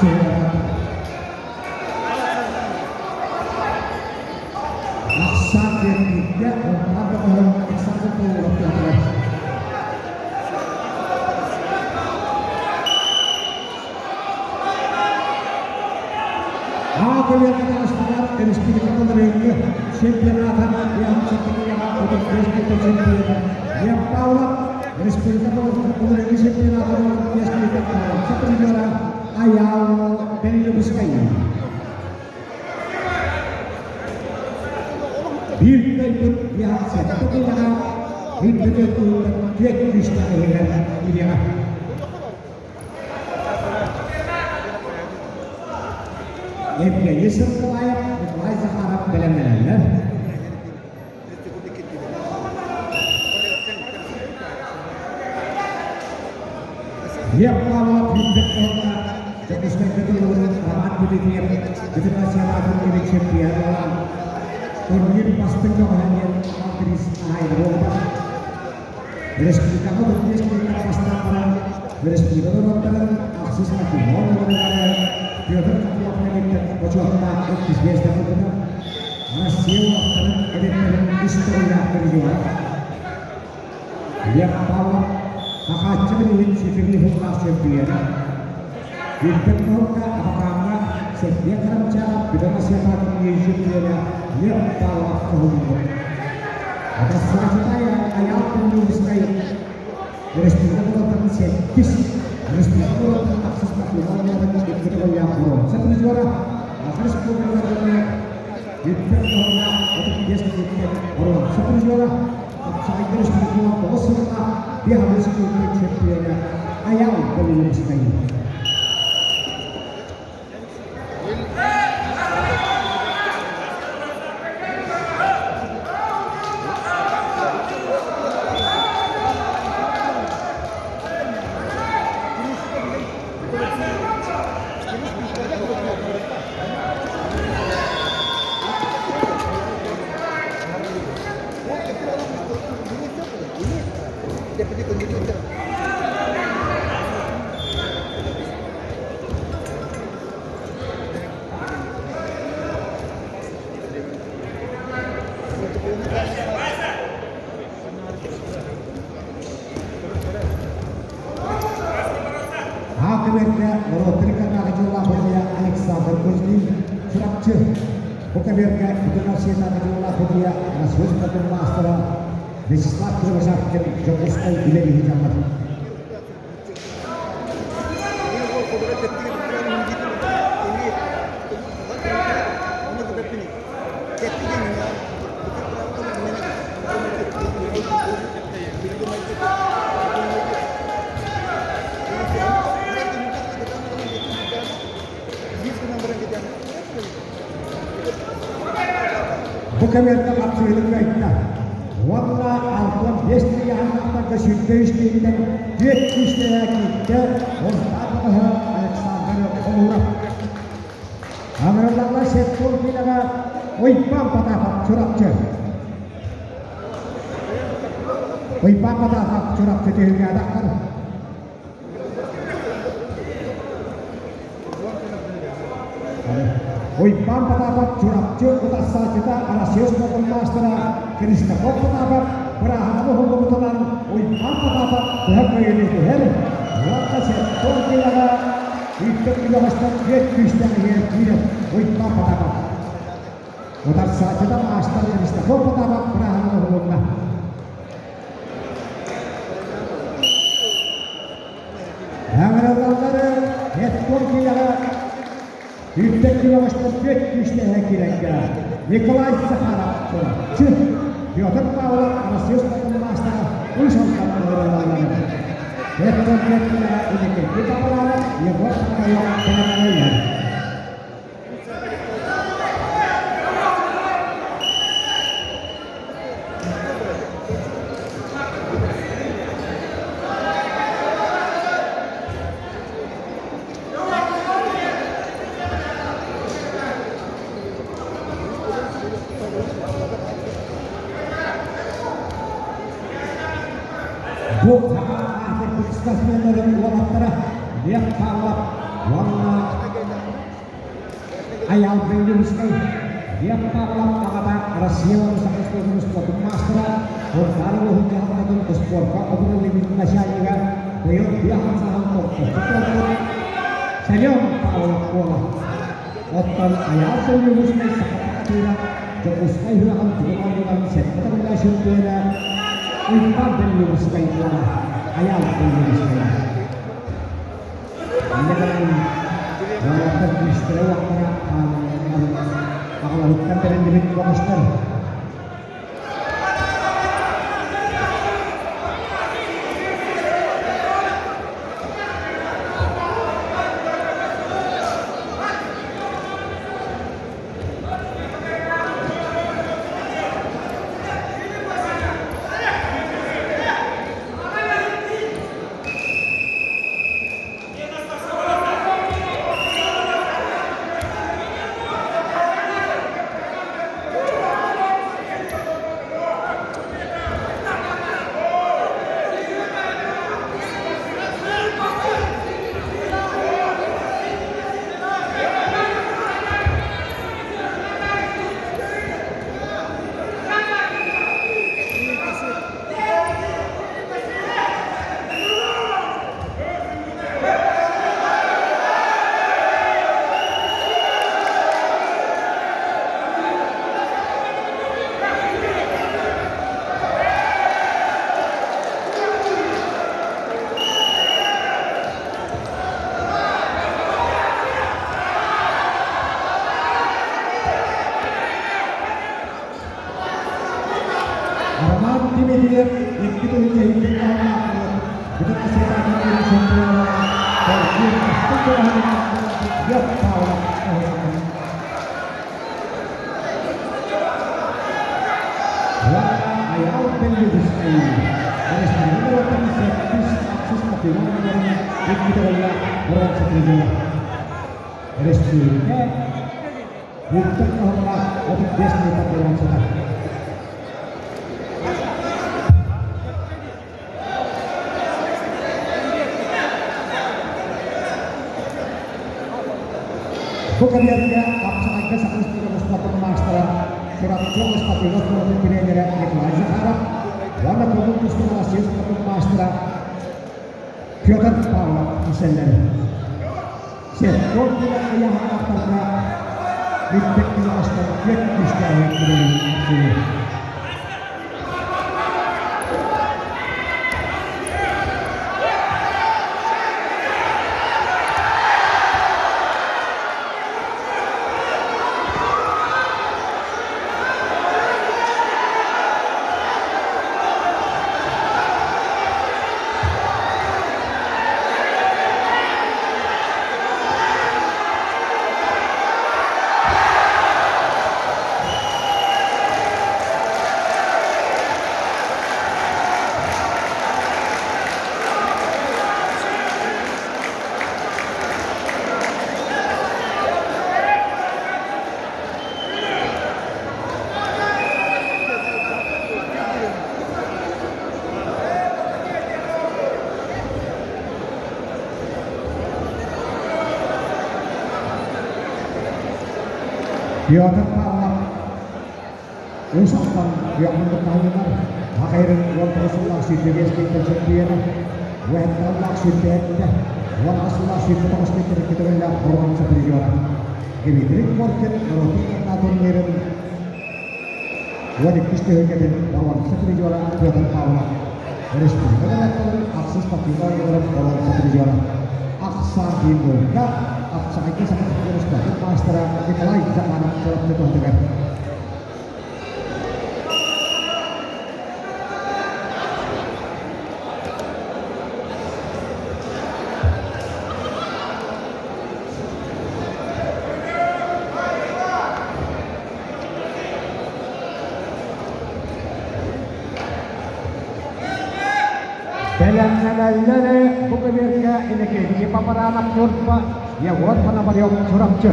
Ахсыһыгар Ахсаан диэн онтон да Александр Павлов туһатыгар. Аакылыакатаастар республикаларыҥҥы чемпионата Ян 35 чемпиона Лев Павлов республикаларыҥҥы чемпионата 35 призера Аял Беллюбскай. Биир кыайбыт 57 киилэҕэ үрдүкү түөрт күүстээх иһигэр киириэҕэ. Евгений Сыркылаев, Николай Захаров бэлэмнэнэллэр. Лев Павлов Юнбек уонна Дьокуускайга тыллыбыт Роман Дмитриев Федерациялаах чемпион буолан турнир бастыҥ көҕүһэ диэн анал аһайда буолбут. Республикаҕа турнир бастаан баран республика норуоттарын ахсыс Акимов Петр Копылов кэнниттэн бочуоттаах иккис миэстэ ылбыта. Россия уолаттарын эдэрдэрин үс төгүллээх призера. Лев Павлов Хахааччы билигин ситимниһыллаах чемпиона. Үрдүк кыһылга Абакаҥҥа Сергей Карамчаев Бүтүн Россиятааҕы чемпиона Лев Павлов хоһуллубут. Атассаачыта Айаал Кундуурускай республика норуоттарын сэттис, республика норуоттарын ахсыс Македониятын икки төгүллээх боруонса призера, республикаларыгар үрдүк таһымнаах 35 киһиттэн боруонса призера, Хапсаҕайга республика 9 сыллаах биэс чемпиона Айаал Калининскай. Аакыбергэ норуоттар иккардааҕы дьыллаах судьуйа Александр Кузьмин Чурапчы. Бу кабергэ Бүтүн Россиятааҕы дьыллаах судьуйа Россия спортун маастара Вячеслав Кривошапкин Дьокуускай үлэлии сылдьаллар. Бу кэмиэргэ хапсыһыыны кыайда уонна 65 ыйааһыннаахтарга 103 киһиттэн 400 тэһэ киирдэ Ортаах баһа Александр Хомуров. Амыраллалла Сетков киилэҕэ Уйбаан Потапов Чурапчы. Уйбаан Потапов Чурапчы түһүлгэ атахтар. Уйбаан Потапов Чурапчы утарсааччыта Россия спордун маастара Христофор Потапов бырааһынабы уһуллубутунан Уйбаан Потапов төһө кыайыыны түһэр уонна сеттон киилэҕэ Икки килоҕастан түөрт күүстээх иһигэр киирэр Уйбаан Потапов. Утарсааччыта маастар Христофор Потапов бырааһынабы уһулунна. Аҥараллары Эткон киилэҕэ Үрдэх килоҕастан түөрт күүстээх киирэргэ Николай Захаров Чурапчы, Петр Павлов Россия спортун маастара Уус Алдан ыҥырыллаллар. Эткон киилэҕэ Иннокентий Павлов, Егор Пономарев бэлэмнэнэллэр. Бу саха аатырбыт спортсменнарын уолаттара Лев Павлов уонна Айаал Беллюбскай, Лев Павлов аҕата Россия уонна Саха Республикатын спордун маастара, Сунтаар улууһун дьаһалтатын спорка управлениетын начальнига, быйыл тыа хамсааһын олохтоохтук туруорбут Семен Павлов уола. Оттон Айаал Беллюбскай саха бухатыыра Дьокуускай ыһыаҕын тугун оонньууларын сэттэ төгүллээх чемпиона Уйбаан Беллюбскай уола Айаал Беллюбскай. Инньэ гынан уолаттар күүстэрэ-уохтара аҕаларыттан бэриллибит бөҕөстөр. Роман Дмитриев икки тыһыынча иһиттэн таһымнаахтар бүтүн Ассоциация чемпиона Сергей Костыков Лев Павлов Уонна Айаал Беллюбскай Республика норуоттарын сэттис ахсыс спортивнай оонньууларын икки төгүллээх боруонса призера. Республика Үрдүк таһымнаах 35 метр буолан сытар. Бу кэмнэргэ хапсаҕайга Саха Республикатын спортун маастара, Чурапчы спортивнай оскуолатын тренерэ Николай Захаров уонна көҥүл тустууга Россия спортун маастара Петр Павлов киирсэллэр. Сетко диэн ыйааһыннаахтарга бүппэт кыаҕастар түөрт күүстээх үлэлиир. Петр Павлов Уус Алдан үөҕүн Хахайрын 19 сыллаах 25 миэтэрэ чемпиона, 17 сүүрбэһэттэ, 18 сыллаах 29 миэтэрэ көтөҕүллээх боруонса призера. Дмитрий Коркин норуотун кытта турнирын 12 түһүлгэтин боруонса призера Петр Павлов. Республика норуоттарын ахсыс спортивнай оонньууларын боруонса призера. Ахсаан диэн буолга Апсаҕайга саха спортын маастара Николай Захаров чороччу туһатыгар. Бэлэмнэнэллэрэ бу көбүөргэ Иннокентий Папаранов Ньурба, Егор Пономарев Чурапчы.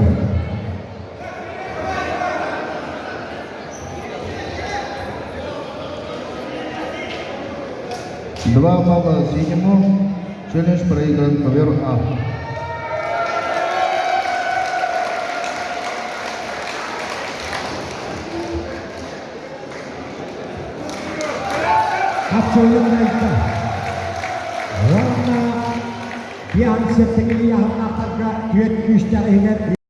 Два балла синему. Челлендж проигран ковер А. Хапсыһыыны кыайда. Уонна Биан септикили яһыннаахтарга түөрт күүстээх иһигэр.